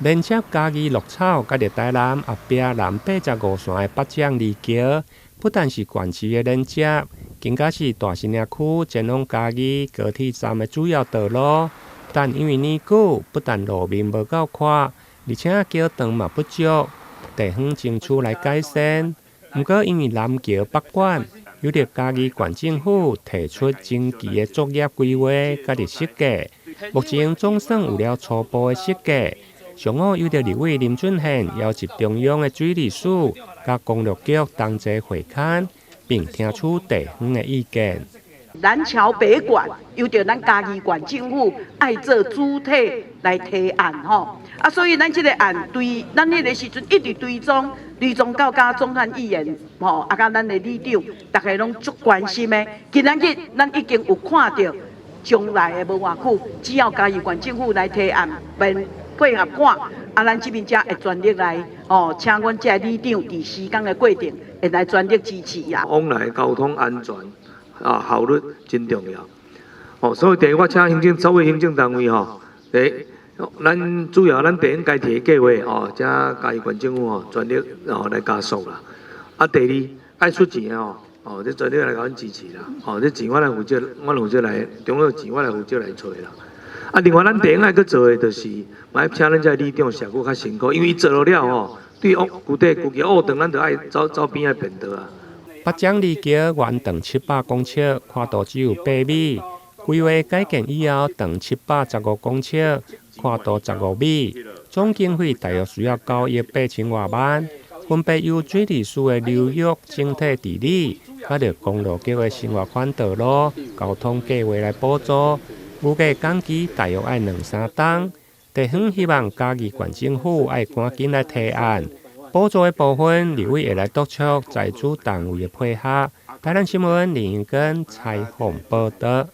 連接嘉義鹿草佮著台南後壁南八十五線的八掌二橋，不但是縣市的連接，更加是大新營區前往嘉義高鐵站的主要道路。但因為年久，不但路面無夠寬，而且橋長嘛不足，地方爭取來改善。毋過因為南橋北管，由著嘉義縣政府提出前期的作業規劃佮著設計，目前總算有了初步的設計。上午由著立委林俊憲邀集中央的水利署佮公路局同齊會勘，並聽取地方的意見。南橋北管由著咱嘉義縣政府愛做主體來提案吼，啊，所以咱這個案對咱彼个時陣一直追蹤，追蹤到佮鍾漢議員吼，啊，佮咱的里長，逐家攏足關心的。今仔日咱已經有看著將來的無偌久，只要嘉義縣政府來提案，並配合看，啊，咱這邊才會全力來吼，請阮這个里長佇施工的過程會來全力支持啊。往來交通安全啊，效率真重要。哦，所以第一，我請行政所有行政單位吼，第一，咱主要咱地方該提的計劃哦，請嘉義縣政府吼全力哦來加速啦。啊，第二愛出錢的吼，哦，這全力來共阮支持啦。哦，這錢我來負責，我來負責來，中央錢我來負責來揣啦。啊，另外咱地方愛閣做的就是，嘛愛請咱這里長社區較辛苦，因為伊做落了吼，對往舊底舊橋學堂，咱就愛走走邊仔便道啊。八掌二橋原長700公尺，寬度只有8米。規劃改建以後，長715公尺，寬度15米。總經費大約需要9億8千外萬，分別由水利署的流域整體治理，佮著公路局的生活圈道路交通計劃來補助。預計工期大約愛兩三冬。地方希望嘉義縣政府愛趕緊來提案。補助的部分，立委會來督促在主單位的配合。台南新聞林英根採訪報導。